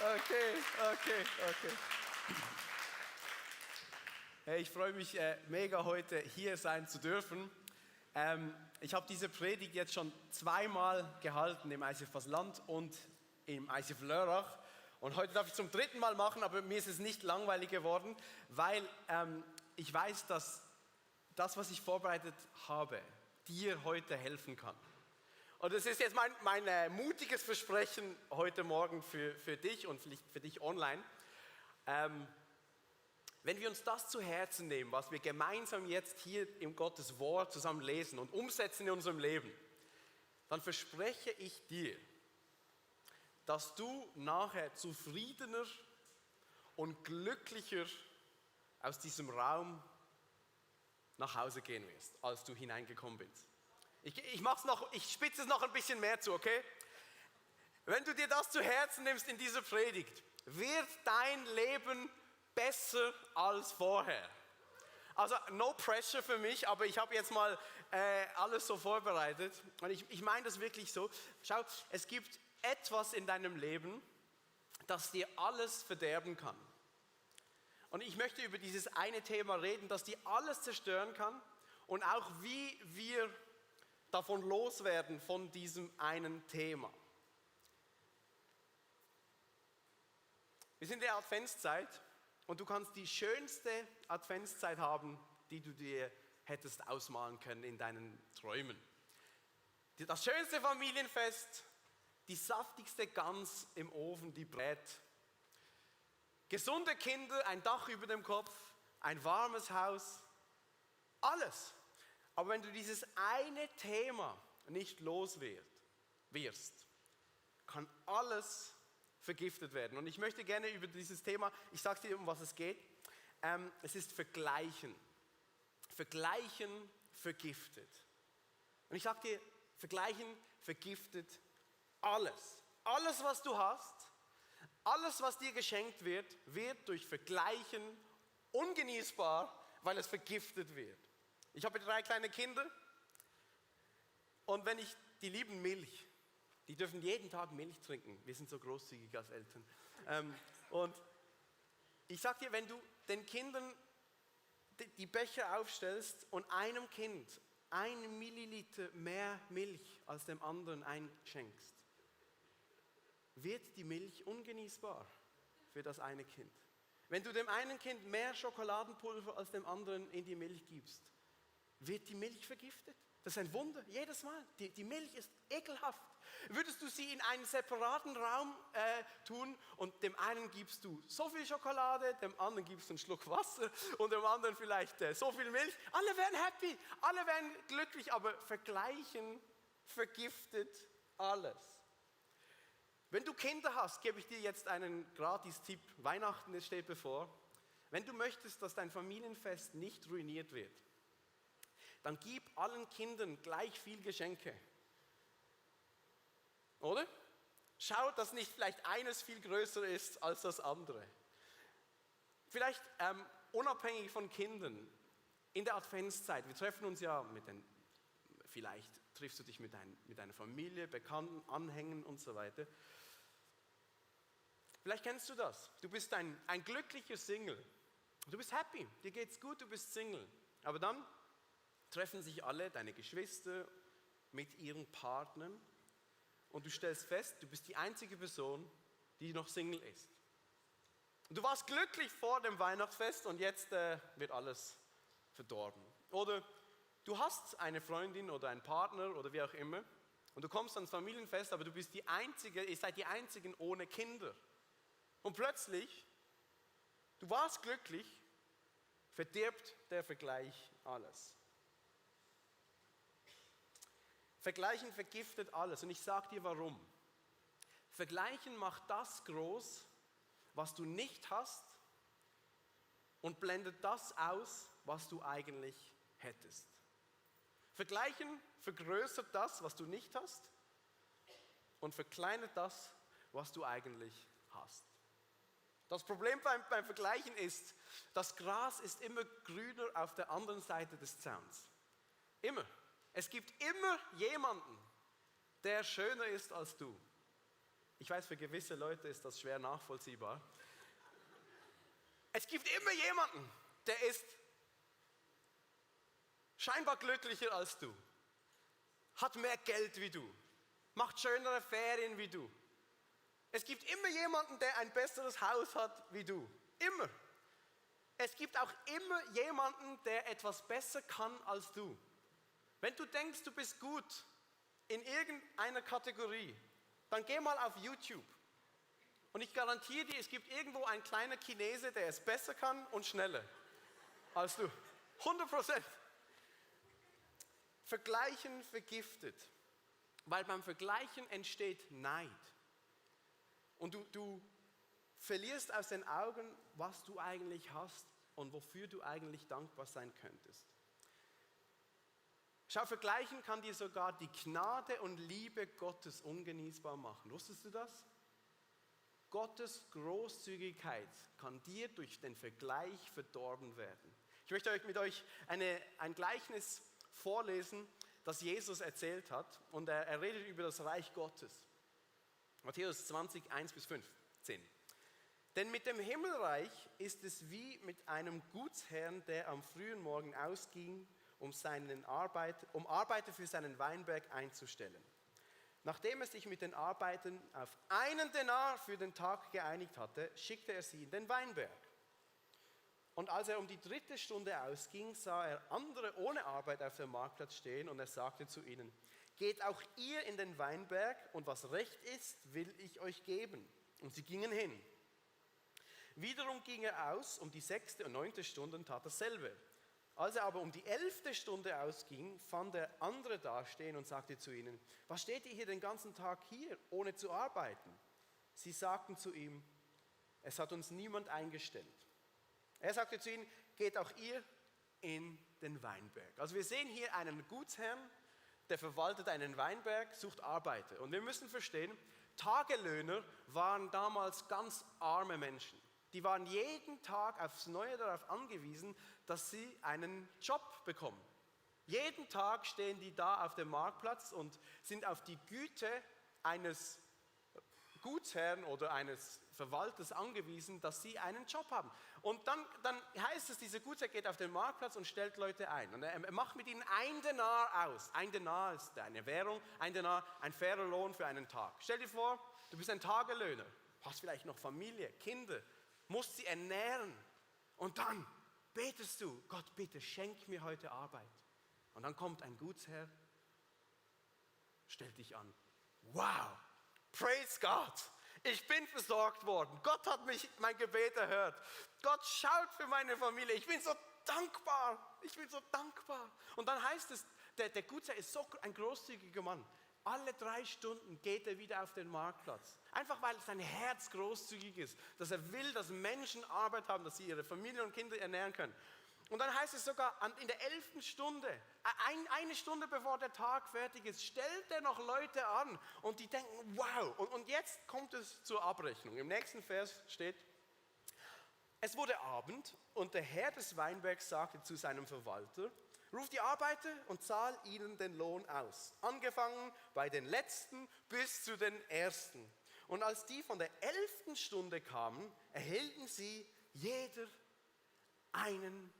Okay. Hey, ich freue mich mega, heute hier sein zu dürfen. Ich habe diese Predigt jetzt schon zweimal gehalten im ICF Basel-Land und im ICF Lörrach. Und heute darf ich zum dritten Mal machen, aber mir ist es nicht langweilig geworden, weil ich weiß, dass das, was ich vorbereitet habe, dir heute helfen kann. Und es ist jetzt mein mutiges Versprechen heute Morgen für dich und vielleicht für dich online. Wenn wir uns das zu Herzen nehmen, was wir gemeinsam jetzt hier im Gottes Wort zusammen lesen und umsetzen in unserem Leben, dann verspreche ich dir, dass du nachher zufriedener und glücklicher aus diesem Raum nach Hause gehen wirst, als du hineingekommen bist. Ich spitze es noch ein bisschen mehr zu, okay? Wenn du dir das zu Herzen nimmst in dieser Predigt, wird dein Leben besser als vorher. Also no pressure für mich, aber ich habe jetzt mal alles so vorbereitet und ich meine das wirklich so. Schau, es gibt etwas in deinem Leben, das dir alles verderben kann. Und ich möchte über dieses eine Thema reden, das dir alles zerstören kann und auch wie wir davon loswerden von diesem einen Thema. Wir sind in der Adventszeit und du kannst die schönste Adventszeit haben, die du dir hättest ausmalen können in deinen Träumen. Das schönste Familienfest, die saftigste Gans im Ofen, die brät. Gesunde Kinder, ein Dach über dem Kopf, ein warmes Haus, alles. Aber wenn du dieses eine Thema nicht los wirst, kann alles vergiftet werden. Und ich möchte gerne über dieses Thema, ich sage dir, um was es geht. Es ist Vergleichen. Vergleichen vergiftet. Und ich sage dir, Vergleichen vergiftet alles. Alles, was du hast, alles, was dir geschenkt wird, wird durch Vergleichen ungenießbar, weil es vergiftet wird. Ich habe 3 kleine Kinder und die lieben Milch. Die dürfen jeden Tag Milch trinken. Wir sind so großzügig als Eltern. Und ich sage dir, wenn du den Kindern die Becher aufstellst und einem Kind 1 Milliliter mehr Milch als dem anderen einschenkst, wird die Milch ungenießbar für das eine Kind. Wenn du dem einen Kind mehr Schokoladenpulver als dem anderen in die Milch gibst, wird die Milch vergiftet. Das ist ein Wunder, jedes Mal. Die Milch ist ekelhaft. Würdest du sie in einen separaten Raum tun und dem einen gibst du so viel Schokolade, dem anderen gibst du einen Schluck Wasser und dem anderen vielleicht so viel Milch, alle wären happy, alle wären glücklich, aber Vergleichen vergiftet alles. Wenn du Kinder hast, gebe ich dir jetzt einen Gratis-Tipp. Weihnachten steht bevor. Wenn du möchtest, dass dein Familienfest nicht ruiniert wird, dann gib allen Kindern gleich viel Geschenke. Oder? Schau, dass nicht vielleicht eines viel größer ist als das andere. Vielleicht unabhängig von Kindern, in der Adventszeit, wir treffen uns ja vielleicht triffst du dich mit deiner Familie, Bekannten, Anhängern und so weiter. Vielleicht kennst du das. Du bist ein glücklicher Single. Du bist happy, dir geht's gut, du bist Single. Aber dann treffen sich alle, deine Geschwister, mit ihren Partnern und du stellst fest, du bist die einzige Person, die noch Single ist. Und du warst glücklich vor dem Weihnachtsfest und jetzt wird alles verdorben. Oder du hast eine Freundin oder einen Partner oder wie auch immer und du kommst ans Familienfest, aber ihr seid die Einzigen ohne Kinder. Und plötzlich, du warst glücklich, verdirbt der Vergleich alles. Vergleichen vergiftet alles und ich sage dir warum. Vergleichen macht das groß, was du nicht hast und blendet das aus, was du eigentlich hättest. Vergleichen vergrößert das, was du nicht hast und verkleinert das, was du eigentlich hast. Das Problem beim Vergleichen ist, das Gras ist immer grüner auf der anderen Seite des Zauns. Immer. Es gibt immer jemanden, der schöner ist als du. Ich weiß, für gewisse Leute ist das schwer nachvollziehbar. Es gibt immer jemanden, der ist scheinbar glücklicher als du, hat mehr Geld wie du, macht schönere Ferien wie du. Es gibt immer jemanden, der ein besseres Haus hat wie du. Immer. Es gibt auch immer jemanden, der etwas besser kann als du. Wenn du denkst, du bist gut in irgendeiner Kategorie, dann geh mal auf YouTube. Und ich garantiere dir, es gibt irgendwo einen kleinen Chinese, der es besser kann und schneller als du. 100%. Vergleichen vergiftet. Weil beim Vergleichen entsteht Neid. Und du verlierst aus den Augen, was du eigentlich hast und wofür du eigentlich dankbar sein könntest. Schau, vergleichen kann dir sogar die Gnade und Liebe Gottes ungenießbar machen. Wusstest du das? Gottes Großzügigkeit kann dir durch den Vergleich verdorben werden. Ich möchte mit euch ein Gleichnis vorlesen, das Jesus erzählt hat. Und er redet über das Reich Gottes. Matthäus 20, 1-15. Denn mit dem Himmelreich ist es wie mit einem Gutsherrn, der am frühen Morgen ausging, um Arbeiter für seinen Weinberg einzustellen. Nachdem er sich mit den Arbeitern auf 1 Denar für den Tag geeinigt hatte, schickte er sie in den Weinberg. Und als er um die 3. Stunde ausging, sah er andere ohne Arbeit auf dem Marktplatz stehen und er sagte zu ihnen: Geht auch ihr in den Weinberg und was recht ist, will ich euch geben. Und sie gingen hin. Wiederum ging er aus um die 6. und 9. Stunde und tat dasselbe. Als er aber um die 11. Stunde ausging, fand er andere dastehen und sagte zu ihnen: Was steht ihr hier den ganzen Tag hier, ohne zu arbeiten? Sie sagten zu ihm: Es hat uns niemand eingestellt. Er sagte zu ihnen: Geht auch ihr in den Weinberg. Also wir sehen hier einen Gutsherrn, der verwaltet einen Weinberg, sucht Arbeiter. Und wir müssen verstehen, Tagelöhner waren damals ganz arme Menschen. Die waren jeden Tag aufs Neue darauf angewiesen, dass sie einen Job bekommen. Jeden Tag stehen die da auf dem Marktplatz und sind auf die Güte eines Gutsherrn oder eines Verwalters angewiesen, dass sie einen Job haben. Und dann heißt es, dieser Gutsherr geht auf den Marktplatz und stellt Leute ein. Und er macht mit ihnen 1 Denar aus. 1 Denar ist eine Währung, 1 Denar, ein fairer Lohn für einen Tag. Stell dir vor, du bist ein Tagelöhner, hast vielleicht noch Familie, Kinder, musst sie ernähren. Und dann betest du: Gott, bitte schenk mir heute Arbeit. Und dann kommt ein Gutsherr, stellt dich an. Wow! Praise God! Ich bin versorgt worden. Gott hat mein Gebet erhört. Gott schaut für meine Familie. Ich bin so dankbar. Ich bin so dankbar. Und dann heißt es, der Gutsherr ist so ein großzügiger Mann. Alle 3 Stunden geht er wieder auf den Marktplatz. Einfach weil sein Herz großzügig ist. Dass er will, dass Menschen Arbeit haben, dass sie ihre Familie und Kinder ernähren können. Und dann heißt es sogar, in der 11. Stunde, eine Stunde bevor der Tag fertig ist, stellt er noch Leute an und die denken: Wow. Und jetzt kommt es zur Abrechnung. Im nächsten Vers steht: Es wurde Abend und der Herr des Weinbergs sagte zu seinem Verwalter: Ruf die Arbeiter und zahl ihnen den Lohn aus, angefangen bei den Letzten bis zu den Ersten. Und als die von der 11. Stunde kamen, erhielten sie jeder einen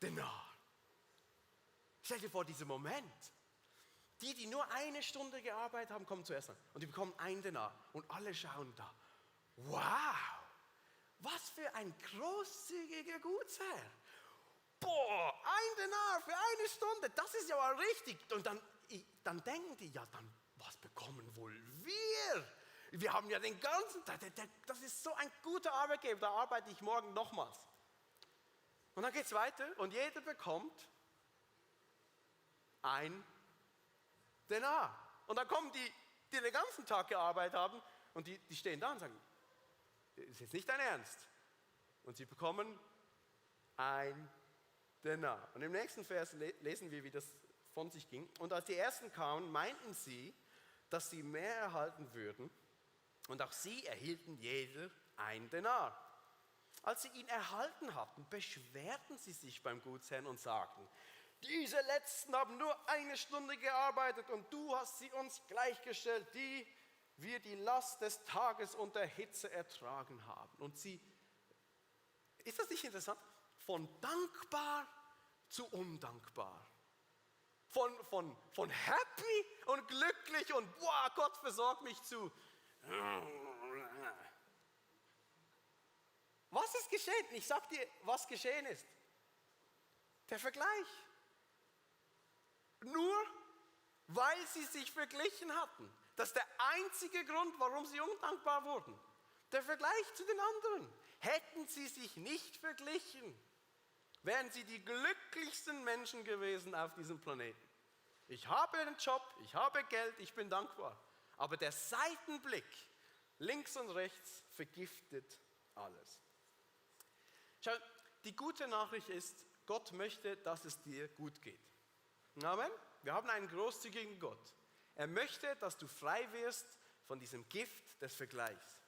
Denar. Stell dir vor, diesen Moment. Die nur 1 Stunde gearbeitet haben, kommen zuerst an. Und die bekommen 1 Denar. Und alle schauen da. Wow, was für ein großzügiger Gutsherr. Boah, 1 Denar für 1 Stunde, das ist ja mal richtig. Und dann denken die: Ja, dann was bekommen wohl wir? Wir haben ja den ganzen Tag, das ist so ein guter Arbeitgeber, da arbeite ich morgen nochmals. Und dann geht es weiter und jeder bekommt 1 Denar. Und dann kommen die den ganzen Tag gearbeitet haben und die stehen da und sagen: Das ist jetzt nicht dein Ernst. Und sie bekommen 1 Denar. Und im nächsten Vers lesen wir, wie das von sich ging. Und als die Ersten kamen, meinten sie, dass sie mehr erhalten würden. Und auch sie erhielten jeder 1 Denar. Als sie ihn erhalten hatten, beschwerten sie sich beim Gutsherrn und sagten: Diese Letzten haben nur 1 Stunde gearbeitet und du hast sie uns gleichgestellt, die wir die Last des Tages und der Hitze ertragen haben. Und sie, ist das nicht interessant? Von dankbar zu undankbar. Von happy und glücklich und boah, Gott versorgt mich zu. Was ist geschehen? Ich sag dir, was geschehen ist. Der Vergleich. Nur weil sie sich verglichen hatten. Das ist der einzige Grund, warum sie undankbar wurden. Der Vergleich zu den anderen. Hätten sie sich nicht verglichen, wären sie die glücklichsten Menschen gewesen auf diesem Planeten. Ich habe einen Job, ich habe Geld, ich bin dankbar. Aber der Seitenblick, links und rechts, vergiftet alles. Schau, die gute Nachricht ist, Gott möchte, dass es dir gut geht. Amen. Wir haben einen großzügigen Gott. Er möchte, dass du frei wirst von diesem Gift des Vergleichs.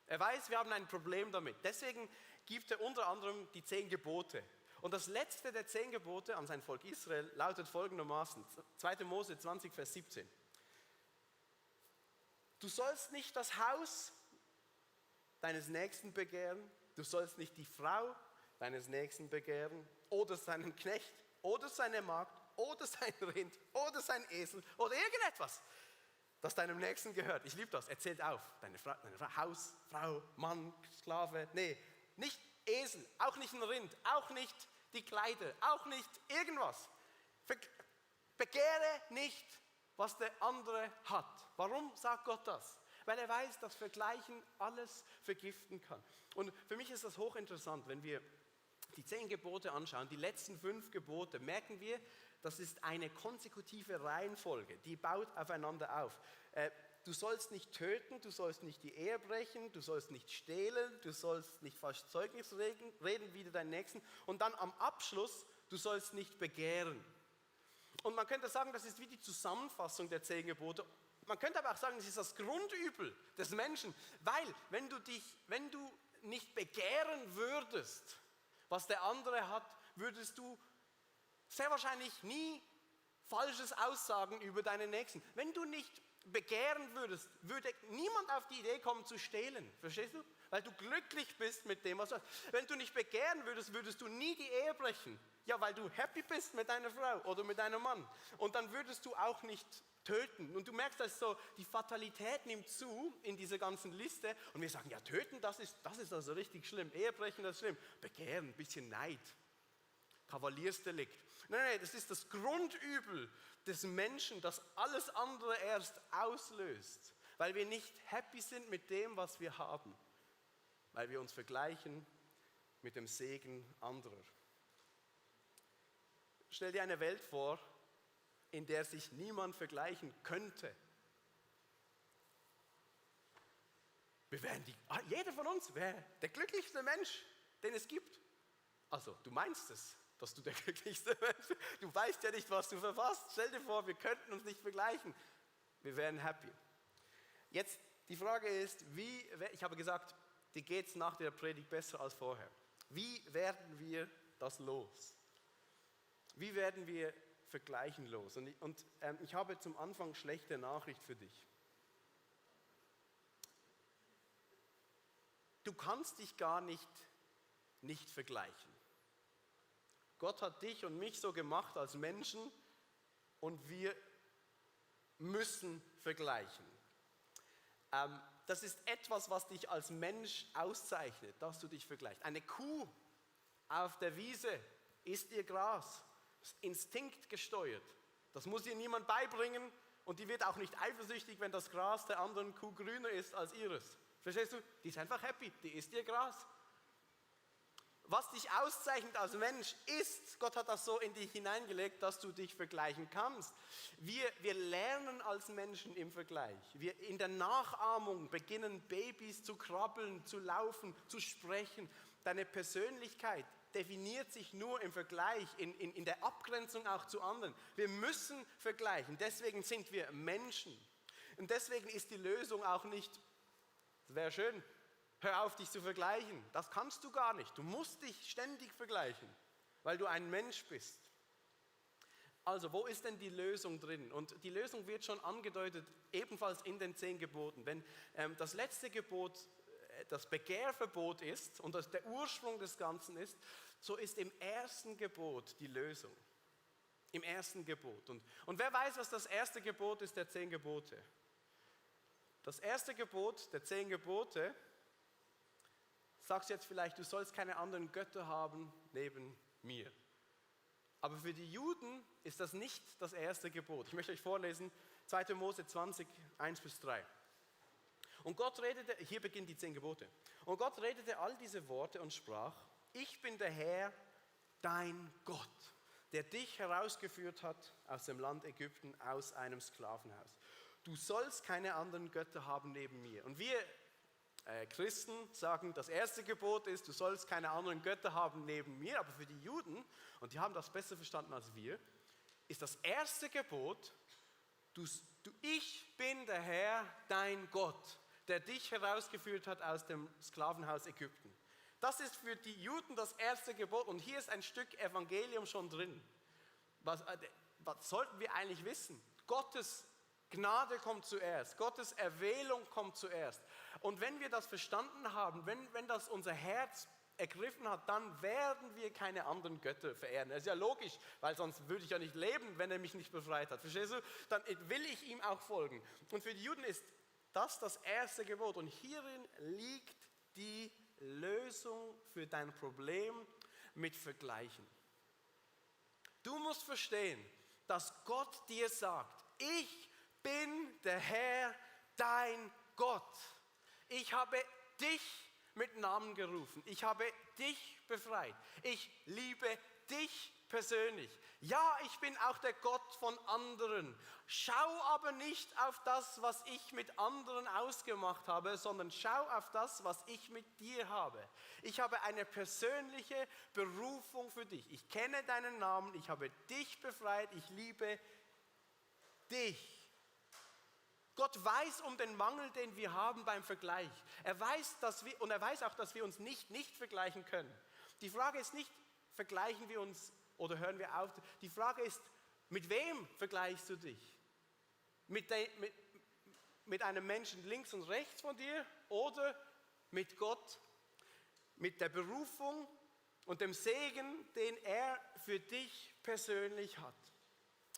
Er weiß, wir haben ein Problem damit. Deswegen gibt er unter anderem die 10 Gebote. Und das letzte der 10 Gebote an sein Volk Israel lautet folgendermaßen, 2. Mose 20, Vers 17. Du sollst nicht das Haus deines Nächsten begehren, du sollst nicht die Frau deines Nächsten begehren oder seinen Knecht oder seine Magd oder sein Rind oder sein Esel oder irgendetwas, das deinem Nächsten gehört. Ich liebe das, erzählt auf. Deine Frau, Haus, Frau, Mann, Sklave, nee, nicht Esel, auch nicht ein Rind, auch nicht die Kleider, auch nicht irgendwas. Begehre nicht, was der andere hat. Warum sagt Gott das? Weil er weiß, dass Vergleichen alles vergiften kann. Und für mich ist das hochinteressant, wenn wir die 10 Gebote anschauen, die letzten 5 Gebote, merken wir, das ist eine konsekutive Reihenfolge, die baut aufeinander auf. Du sollst nicht töten, du sollst nicht die Ehe brechen, du sollst nicht stehlen, du sollst nicht falsch Zeugnis reden wider deinen Nächsten. Und dann am Abschluss, du sollst nicht begehren. Und man könnte sagen, das ist wie die Zusammenfassung der 10 Gebote. Man könnte aber auch sagen, das ist das Grundübel des Menschen. Weil, wenn du nicht begehren würdest, was der andere hat, würdest du sehr wahrscheinlich nie Falsches aussagen über deinen Nächsten. Wenn du nicht begehren würdest, würde niemand auf die Idee kommen zu stehlen. Verstehst du? Weil du glücklich bist mit dem, was du hast. Wenn du nicht begehren würdest, würdest du nie die Ehe brechen. Ja, weil du happy bist mit deiner Frau oder mit deinem Mann. Und dann würdest du auch nicht töten. Und du merkst, dass so die Fatalität nimmt zu in dieser ganzen Liste. Und wir sagen, ja, töten, das ist also richtig schlimm. Ehebrechen, das ist schlimm. Begehren, ein bisschen Neid. Kavaliersdelikt. Nein, das ist das Grundübel des Menschen, das alles andere erst auslöst. Weil wir nicht happy sind mit dem, was wir haben. Weil wir uns vergleichen mit dem Segen anderer. Stell dir eine Welt vor, in der sich niemand vergleichen könnte. Jeder von uns wäre der glücklichste Mensch, den es gibt. Also, du meinst es, dass du der glücklichste Mensch bist. Du weißt ja nicht, was du verpasst. Stell dir vor, wir könnten uns nicht vergleichen. Wir wären happy. Jetzt, die Frage ist, ich habe gesagt, dir geht es nach der Predigt besser als vorher. Wie werden wir das los? Wie werden wir vergleichen los? Und ich habe zum Anfang schlechte Nachricht für dich. Du kannst dich gar nicht vergleichen. Gott hat dich und mich so gemacht als Menschen und wir müssen vergleichen. Das ist etwas, was dich als Mensch auszeichnet, dass du dich vergleichst. Eine Kuh auf der Wiese isst ihr Gras, ist instinktgesteuert. Das muss ihr niemand beibringen und die wird auch nicht eifersüchtig, wenn das Gras der anderen Kuh grüner ist als ihres. Verstehst du? Die ist einfach happy, die isst ihr Gras. Was dich auszeichnet als Mensch ist, Gott hat das so in dich hineingelegt, dass du dich vergleichen kannst. Wir lernen als Menschen im Vergleich. In der Nachahmung beginnen Babys zu krabbeln, zu laufen, zu sprechen. Deine Persönlichkeit definiert sich nur im Vergleich, in der Abgrenzung auch zu anderen. Wir müssen vergleichen, deswegen sind wir Menschen. Und deswegen ist die Lösung auch nicht, es wäre schön, hör auf, dich zu vergleichen. Das kannst du gar nicht. Du musst dich ständig vergleichen, weil du ein Mensch bist. Also, wo ist denn die Lösung drin? Und die Lösung wird schon angedeutet, ebenfalls in den 10 Geboten. Wenn das letzte Gebot das Begehrverbot ist und das der Ursprung des Ganzen ist, so ist im ersten Gebot die Lösung. Im ersten Gebot. Und wer weiß, was das erste Gebot ist der 10 Gebote? Das erste Gebot der 10 Gebote, sagst du jetzt vielleicht, du sollst keine anderen Götter haben neben mir. Aber für die Juden ist das nicht das erste Gebot. Ich möchte euch vorlesen, 2. Mose 20, 1-3. Und Gott redete, hier beginnen die 10 Gebote. Und Gott redete all diese Worte und sprach, ich bin der Herr, dein Gott, der dich herausgeführt hat aus dem Land Ägypten, aus einem Sklavenhaus. Du sollst keine anderen Götter haben neben mir. Und wir Christen sagen, das erste Gebot ist, du sollst keine anderen Götter haben neben mir. Aber für die Juden, und die haben das besser verstanden als wir, ist das erste Gebot, ich bin der Herr, dein Gott, der dich herausgeführt hat aus dem Sklavenhaus Ägypten. Das ist für die Juden das erste Gebot und hier ist ein Stück Evangelium schon drin. Was sollten wir eigentlich wissen? Gottes Gnade kommt zuerst, Gottes Erwählung kommt zuerst. Und wenn wir das verstanden haben, wenn das unser Herz ergriffen hat, dann werden wir keine anderen Götter verehren. Das ist ja logisch, weil sonst würde ich ja nicht leben, wenn er mich nicht befreit hat. Verstehst du? Dann will ich ihm auch folgen. Und für die Juden ist das erste Gebot. Und hierin liegt die Lösung für dein Problem mit Vergleichen. Du musst verstehen, dass Gott dir sagt, ich bin der Herr, dein Gott. Ich habe dich mit Namen gerufen. Ich habe dich befreit. Ich liebe dich persönlich. Ja, ich bin auch der Gott von anderen. Schau aber nicht auf das, was ich mit anderen ausgemacht habe, sondern schau auf das, was ich mit dir habe. Ich habe eine persönliche Berufung für dich. Ich kenne deinen Namen, ich habe dich befreit, ich liebe dich. Gott weiß um den Mangel, den wir haben beim Vergleich. Er weiß auch, dass wir uns nicht vergleichen können. Die Frage ist nicht, vergleichen wir uns oder hören wir auf? Die Frage ist, mit wem vergleichst du dich? Mit einem Menschen links und rechts von dir oder mit Gott? Mit der Berufung und dem Segen, den er für dich persönlich hat.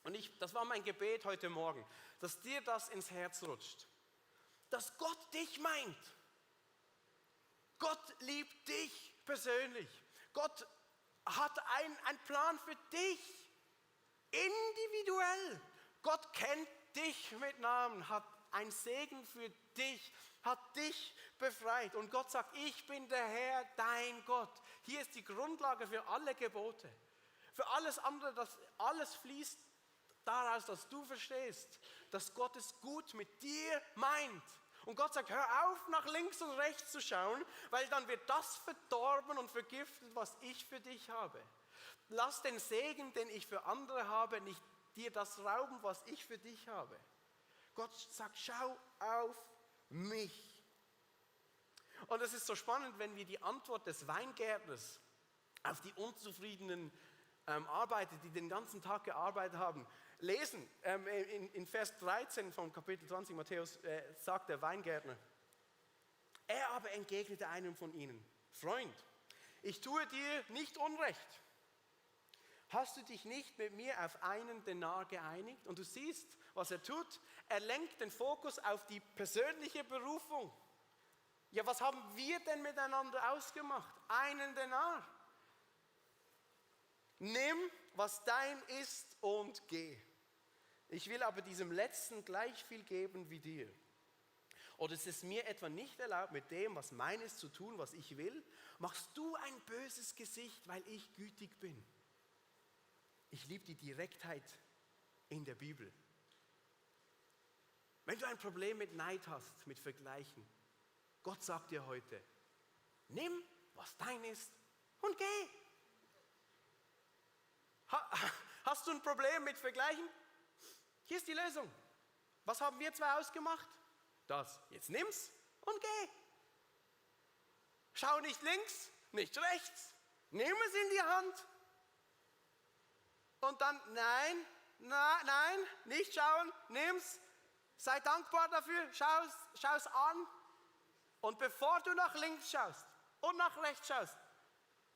Und das war mein Gebet heute Morgen, dass dir das ins Herz rutscht. Dass Gott dich meint. Gott liebt dich persönlich. Gott hat einen Plan für dich. Individuell. Gott kennt dich mit Namen, hat einen Segen für dich, hat dich befreit. Und Gott sagt, ich bin der Herr, dein Gott. Hier ist die Grundlage für alle Gebote. Für alles andere, alles fließt daraus, dass du verstehst, dass Gott es gut mit dir meint. Und Gott sagt, hör auf, nach links und rechts zu schauen, weil dann wird das verdorben und vergiftet, was ich für dich habe. Lass den Segen, den ich für andere habe, nicht dir das rauben, was ich für dich habe. Gott sagt, schau auf mich. Und es ist so spannend, wenn wir die Antwort des Weingärtners auf die unzufriedenen Arbeiter, die den ganzen Tag gearbeitet haben, lesen. In Vers 13 vom Kapitel 20 Matthäus sagt der Weingärtner, er aber entgegnete einem von ihnen, Freund, ich tue dir nicht Unrecht. Hast du dich nicht mit mir auf einen Denar geeinigt? Und du siehst, was er tut. Er lenkt den Fokus auf die persönliche Berufung. Ja, was haben wir denn miteinander ausgemacht? Einen Denar. Nimm, was dein ist und geh. Ich will aber diesem Letzten gleich viel geben wie dir. Oder ist es mir etwa nicht erlaubt, mit dem, was mein ist, zu tun, was ich will? Machst du ein böses Gesicht, weil ich gütig bin? Ich liebe die Direktheit in der Bibel. Wenn du ein Problem mit Neid hast, mit Vergleichen, Gott sagt dir heute, nimm, was dein ist und geh. Hast du ein Problem mit Vergleichen? Hier ist die Lösung. Was haben wir zwei ausgemacht? Das. Jetzt nimm's und geh. Schau nicht links, nicht rechts. Nimm es in die Hand. Und dann, nein, Nein, nicht schauen, nimm's, sei dankbar dafür, schau's an. Und bevor du nach links schaust und nach rechts schaust,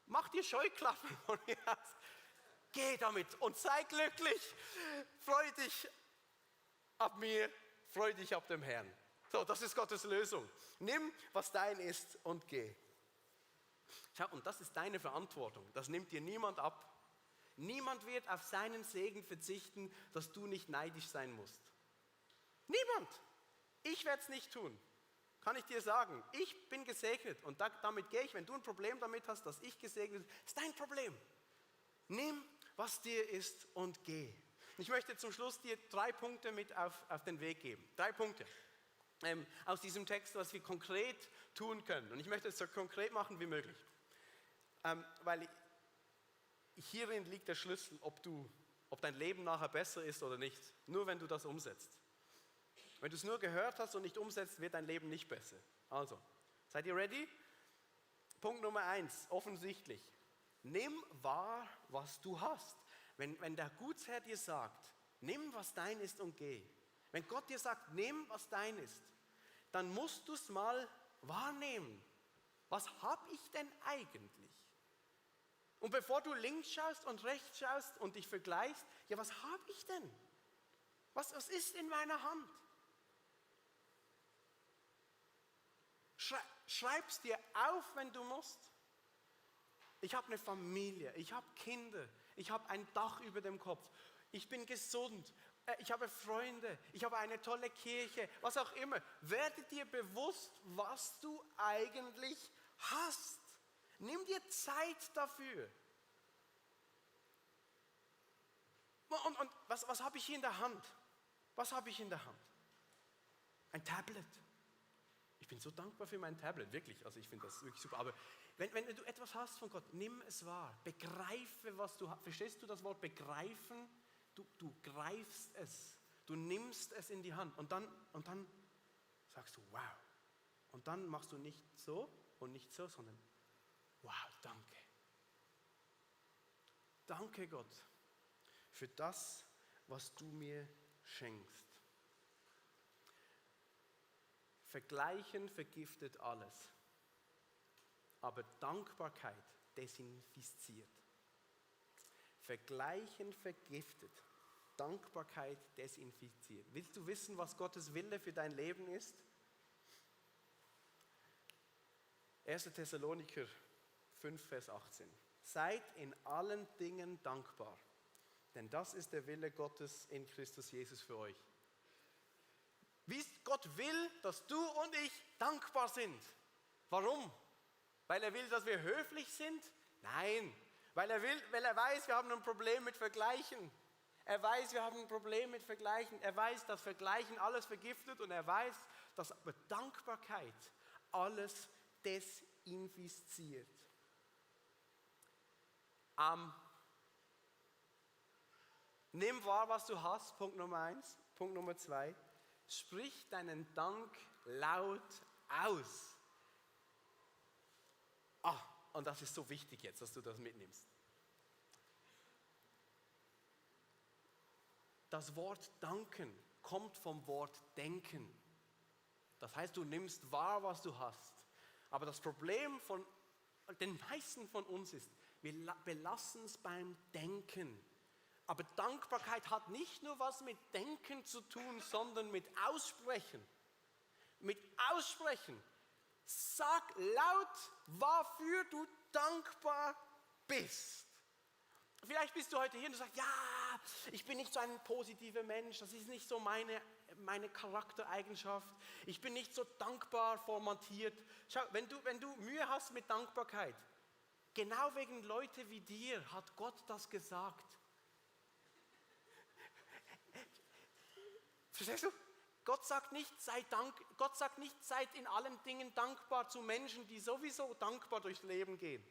mach dir Scheuklappen von mir aus. Geh damit und sei glücklich. Freu dich ab mir, freu dich ab dem Herrn. So, das ist Gottes Lösung. Nimm, was dein ist und geh. Schau, und das ist deine Verantwortung. Das nimmt dir niemand ab. Niemand wird auf seinen Segen verzichten, dass du nicht neidisch sein musst. Niemand. Ich werde es nicht tun. Kann ich dir sagen. Ich bin gesegnet und damit gehe ich. Wenn du ein Problem damit hast, dass ich gesegnet bin, ist dein Problem. Nimm, was dir ist und geh. Ich möchte zum Schluss dir 3 Punkte mit auf den Weg geben. 3 Punkte aus diesem Text, was wir konkret tun können. Und ich möchte es so konkret machen wie möglich. Weil hierin liegt der Schlüssel, ob dein Leben nachher besser ist oder nicht. Nur wenn du das umsetzt. Wenn du es nur gehört hast und nicht umsetzt, wird dein Leben nicht besser. Also, seid ihr ready? Punkt Nummer 1, offensichtlich. Nimm wahr, was du hast. Wenn der Gutsherr dir sagt, nimm, was dein ist und geh. Wenn Gott dir sagt, nimm, was dein ist, dann musst du es mal wahrnehmen. Was habe ich denn eigentlich? Und bevor du links schaust und rechts schaust und dich vergleichst, ja, was habe ich denn? Was ist in meiner Hand? Schreib's dir auf, wenn du musst. Ich habe eine Familie, ich habe Kinder, ich habe ein Dach über dem Kopf, ich bin gesund, ich habe Freunde, ich habe eine tolle Kirche, was auch immer. Werde dir bewusst, was du eigentlich hast. Nimm dir Zeit dafür. Und was habe ich hier in der Hand? Was habe ich in der Hand? Ein Tablet. Ich bin so dankbar für mein Tablet, wirklich. Also ich finde das wirklich super. Aber wenn du etwas hast von Gott, nimm es wahr. Begreife, was du hast. Verstehst du das Wort begreifen? Du greifst es. Du nimmst es in die Hand. Und dann sagst du, wow. Und dann machst du nicht so und nicht so, sondern wow, danke. Danke Gott für das, was du mir schenkst. Vergleichen vergiftet alles, aber Dankbarkeit desinfiziert. Vergleichen vergiftet, Dankbarkeit desinfiziert. Willst du wissen, was Gottes Wille für dein Leben ist? 1. Thessalonicher 5, Vers 18. Seid in allen Dingen dankbar, denn das ist der Wille Gottes in Christus Jesus für euch. Gott will, dass du und ich dankbar sind. Warum? Weil er will, dass wir höflich sind? Nein, weil er weiß, wir haben ein Problem mit Vergleichen. Er weiß, wir haben ein Problem mit Vergleichen. Er weiß, dass Vergleichen alles vergiftet und er weiß, dass aber Dankbarkeit alles desinfiziert. Nimm wahr, was du hast, Punkt Nummer 1. Punkt Nummer 2. Sprich deinen Dank laut aus. Und das ist so wichtig jetzt, dass du das mitnimmst. Das Wort danken kommt vom Wort denken. Das heißt, du nimmst wahr, was du hast. Aber das Problem von den meisten von uns ist, wir belassen es beim Denken. Aber Dankbarkeit hat nicht nur was mit Denken zu tun, sondern mit Aussprechen. Mit Aussprechen. Sag laut, wofür du dankbar bist. Vielleicht bist du heute hier und du sagst, ja, ich bin nicht so ein positiver Mensch, das ist nicht so meine Charaktereigenschaft. Ich bin nicht so dankbar formatiert. Schau, wenn du Mühe hast mit Dankbarkeit, genau wegen Leute wie dir hat Gott das gesagt. Verstehst du? Gott sagt nicht, seid in allen Dingen dankbar zu Menschen, die sowieso dankbar durchs Leben gehen.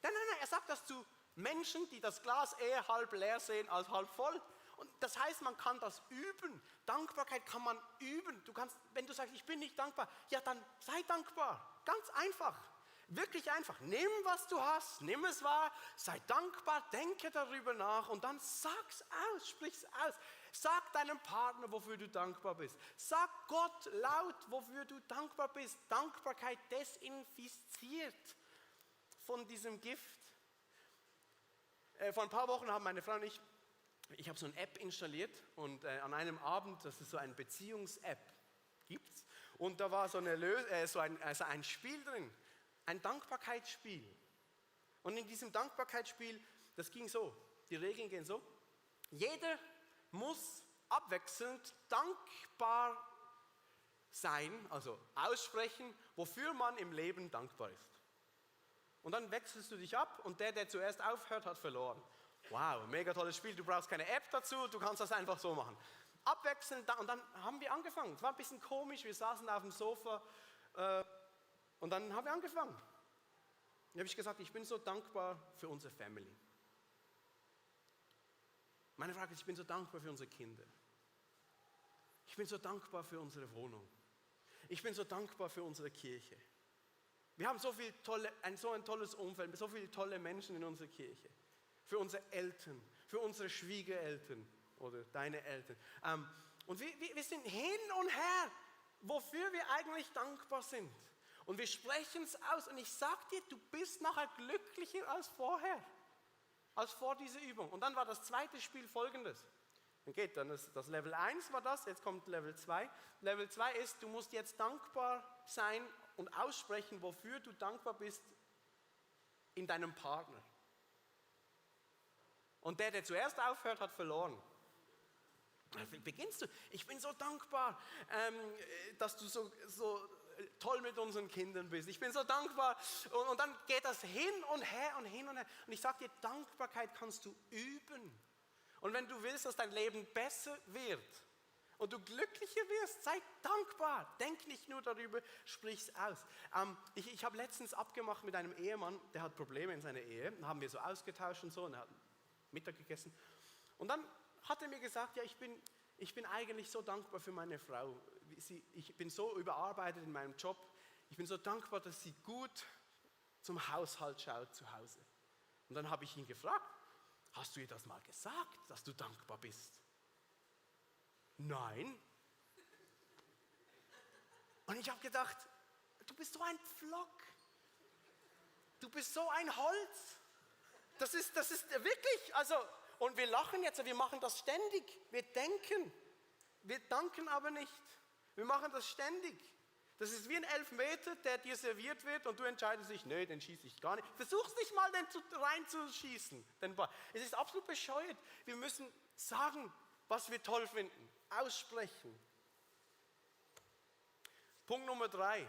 Nein, er sagt das zu Menschen, die das Glas eher halb leer sehen als halb voll. Und das heißt, man kann das üben. Dankbarkeit kann man üben. Wenn du sagst, ich bin nicht dankbar, ja dann sei dankbar. Ganz einfach. Wirklich einfach. Nimm, was du hast, nimm es wahr, sei dankbar, denke darüber nach und dann sag's aus, sprich's aus. Sag deinem Partner, wofür du dankbar bist. Sag Gott laut, wofür du dankbar bist. Dankbarkeit desinfiziert von diesem Gift. Vor ein paar Wochen haben meine Frau und ich habe so eine App installiert und an einem Abend, das ist so eine Beziehungs-App, gibt's. Und da war so ein Spiel drin, ein Dankbarkeitsspiel. Und in diesem Dankbarkeitsspiel, das ging so, die Regeln gehen so, jeder muss abwechselnd dankbar sein, also aussprechen, wofür man im Leben dankbar ist. Und dann wechselst du dich ab und der zuerst aufhört, hat verloren. Wow, mega tolles Spiel, du brauchst keine App dazu, du kannst das einfach so machen. Abwechselnd, und dann haben wir angefangen. Es war ein bisschen komisch, wir saßen auf dem Sofa und dann haben wir angefangen. Dann habe ich gesagt, ich bin so dankbar für unsere Family. Meine Frage ist, ich bin so dankbar für unsere Kinder. Ich bin so dankbar für unsere Wohnung. Ich bin so dankbar für unsere Kirche. Wir haben so ein tolles Umfeld, so viele tolle Menschen in unserer Kirche. Für unsere Eltern, für unsere Schwiegereltern oder deine Eltern. Und wir sind hin und her, wofür wir eigentlich dankbar sind. Und wir sprechen es aus. Und ich sage dir, du bist nachher glücklicher als vorher. Als vor dieser Übung. Und dann war das zweite Spiel folgendes. Dann ist das Level 1 war das, jetzt kommt Level 2. Level 2 ist, du musst jetzt dankbar sein und aussprechen, wofür du dankbar bist in deinem Partner. Und der zuerst aufhört, hat verloren. Dann beginnst du, ich bin so dankbar, dass du so toll mit unseren Kindern bist. Ich bin so dankbar. Und dann geht das hin und her und hin und her. Und ich sage dir, Dankbarkeit kannst du üben. Und wenn du willst, dass dein Leben besser wird und du glücklicher wirst, sei dankbar. Denk nicht nur darüber, sprich's aus. Ich habe letztens abgemacht mit einem Ehemann, der hat Probleme in seiner Ehe. Dann haben wir so ausgetauscht und so und er hat Mittag gegessen. Und dann hat er mir gesagt, ja, ich bin eigentlich so dankbar für meine Frau. Ich bin so überarbeitet in meinem Job. Ich bin so dankbar, dass sie gut zum Haushalt schaut zu Hause. Und dann habe ich ihn gefragt, hast du ihr das mal gesagt, dass du dankbar bist? Nein. Und ich habe gedacht, du bist so ein Pflock. Du bist so ein Holz. Das ist wirklich, also, und wir lachen jetzt, wir machen das ständig. Wir denken, wir danken aber nicht. Wir machen das ständig. Das ist wie ein Elfmeter, der dir serviert wird und du entscheidest dich, nee, den schieße ich gar nicht. Versuch's nicht mal, den reinzuschießen. Es ist absolut bescheuert. Wir müssen sagen, was wir toll finden. Aussprechen. Punkt Nummer 3.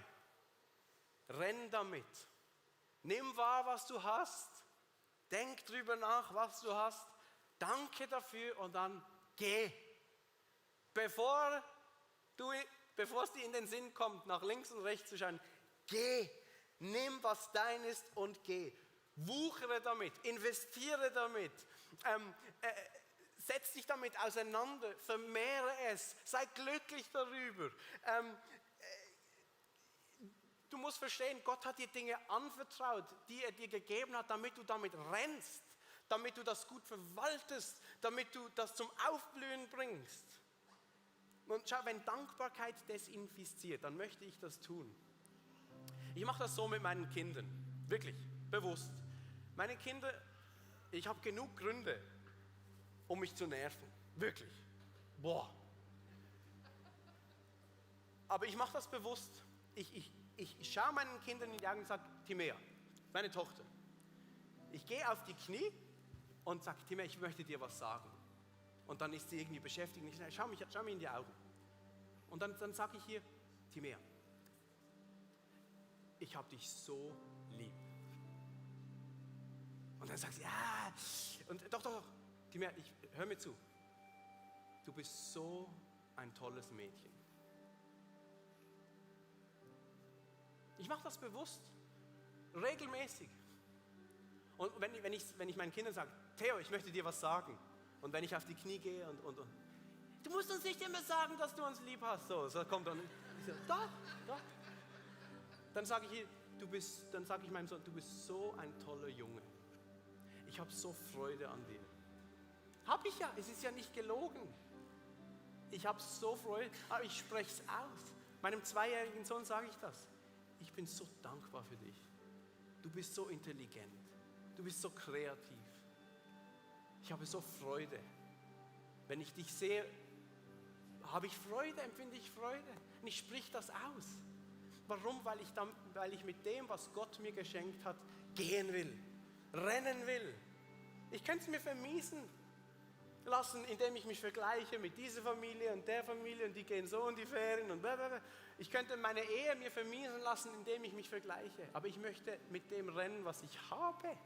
Renn damit. Nimm wahr, was du hast. Denk drüber nach, was du hast. Danke dafür und dann geh. Bevor es dir in den Sinn kommt, nach links und rechts zu schauen, geh. Nimm, was dein ist und geh. Wuchere damit, investiere damit. Setz dich damit auseinander, vermehre es, sei glücklich darüber. Du musst verstehen, Gott hat dir Dinge anvertraut, die er dir gegeben hat, damit du damit rennst, damit du das gut verwaltest, damit du das zum Aufblühen bringst. Und schau, wenn Dankbarkeit desinfiziert, dann möchte ich das tun. Ich mache das so mit meinen Kindern, wirklich, bewusst. Meine Kinder, ich habe genug Gründe, um mich zu nerven, wirklich. Boah. Aber ich mache das bewusst. Ich schaue meinen Kindern in die Augen und sage, Timea, meine Tochter, ich gehe auf die Knie und sage, Timea, ich möchte dir was sagen. Und dann ist sie irgendwie beschäftigt und ich sage, schau mir in die Augen. Und dann sage ich ihr, Timea, ich habe dich so lieb. Und dann sagt sie, ja, und doch, Timea, hör mir zu. Du bist so ein tolles Mädchen. Ich mache das bewusst, regelmäßig. Und wenn ich meinen Kindern sage, Theo, ich möchte dir was sagen. Und wenn ich auf die Knie gehe und du musst uns nicht immer sagen, dass du uns lieb hast. So kommt dann, ich so, doch. Dann sage ich ihr, dann sage ich meinem Sohn, du bist so ein toller Junge. Ich habe so Freude an dir. Habe ich ja, es ist ja nicht gelogen. Ich habe so Freude, aber ich spreche es aus. Meinem 2-jährigen Sohn sage ich das. Ich bin so dankbar für dich. Du bist so intelligent. Du bist so kreativ. Ich habe so Freude. Wenn ich dich sehe, habe ich Freude, empfinde ich Freude. Und ich sprich das aus. Warum? Weil ich mit dem, was Gott mir geschenkt hat, gehen will, rennen will. Ich könnte es mir vermiesen lassen, indem ich mich vergleiche mit dieser Familie und der Familie und die gehen so in die Ferien und blablabla. Ich könnte meine Ehe mir vermiesen lassen, indem ich mich vergleiche. Aber ich möchte mit dem rennen, was ich habe.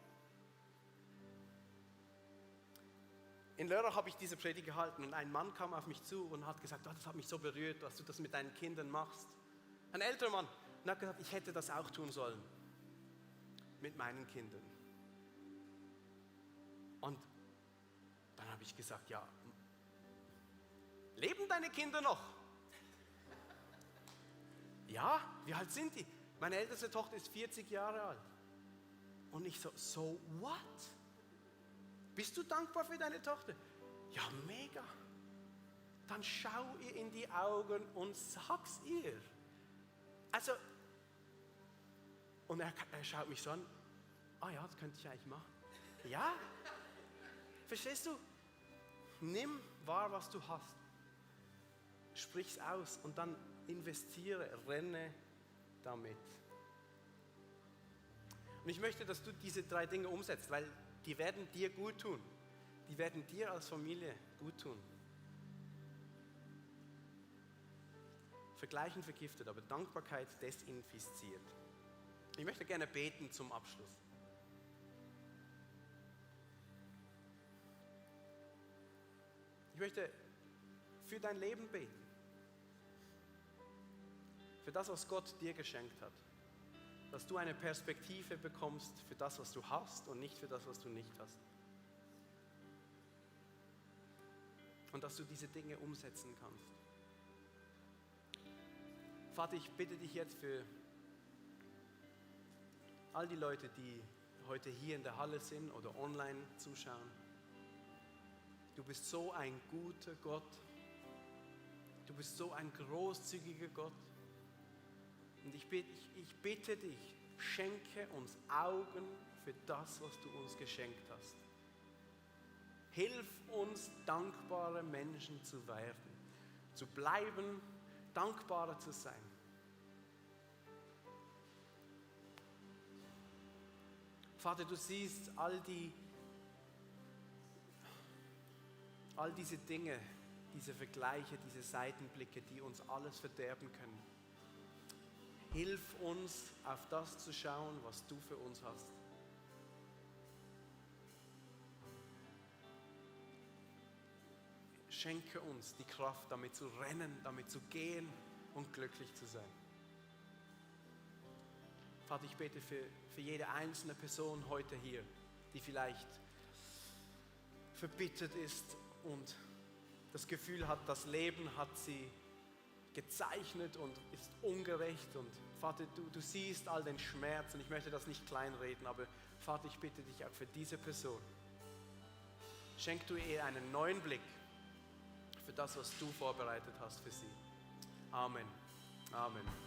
In Lörrach habe ich diese Predigt gehalten und ein Mann kam auf mich zu und hat gesagt, oh, das hat mich so berührt, dass du das mit deinen Kindern machst. Ein älterer Mann und hat gesagt, ich hätte das auch tun sollen mit meinen Kindern. Und dann habe ich gesagt, ja, leben deine Kinder noch? Ja, wie alt sind die? Meine älteste Tochter ist 40 Jahre alt. Und ich so what? Bist du dankbar für deine Tochter? Ja, mega. Dann schau ihr in die Augen und sag's ihr. Also, und er schaut mich so an, ja, das könnte ich eigentlich machen. Ja, verstehst du? Nimm wahr, was du hast. Sprich's aus und dann investiere, renne damit. Und ich möchte, dass du diese 3 Dinge umsetzt, weil die werden dir gut tun. Die werden dir als Familie gut tun. Vergleichen vergiftet, aber Dankbarkeit desinfiziert. Ich möchte gerne beten zum Abschluss. Ich möchte für dein Leben beten. Für das, was Gott dir geschenkt hat. Dass du eine Perspektive bekommst für das, was du hast und nicht für das, was du nicht hast. Und dass du diese Dinge umsetzen kannst. Vater, ich bitte dich jetzt für all die Leute, die heute hier in der Halle sind oder online zuschauen. Du bist so ein guter Gott. Du bist so ein großzügiger Gott. Und ich bitte dich, schenke uns Augen für das, was du uns geschenkt hast. Hilf uns, dankbare Menschen zu werden, zu bleiben, dankbarer zu sein. Vater, du siehst all diese Dinge, diese Vergleiche, diese Seitenblicke, die uns alles verderben können. Hilf uns, auf das zu schauen, was du für uns hast. Schenke uns die Kraft, damit zu rennen, damit zu gehen und glücklich zu sein. Vater, ich bete für jede einzelne Person heute hier, die vielleicht verbittert ist und das Gefühl hat, das Leben hat sie gezeichnet und ist ungerecht. Und Vater, du siehst all den Schmerz und ich möchte das nicht kleinreden, aber Vater, ich bitte dich auch für diese Person. Schenk du ihr einen neuen Blick für das, was du vorbereitet hast für sie. Amen. Amen.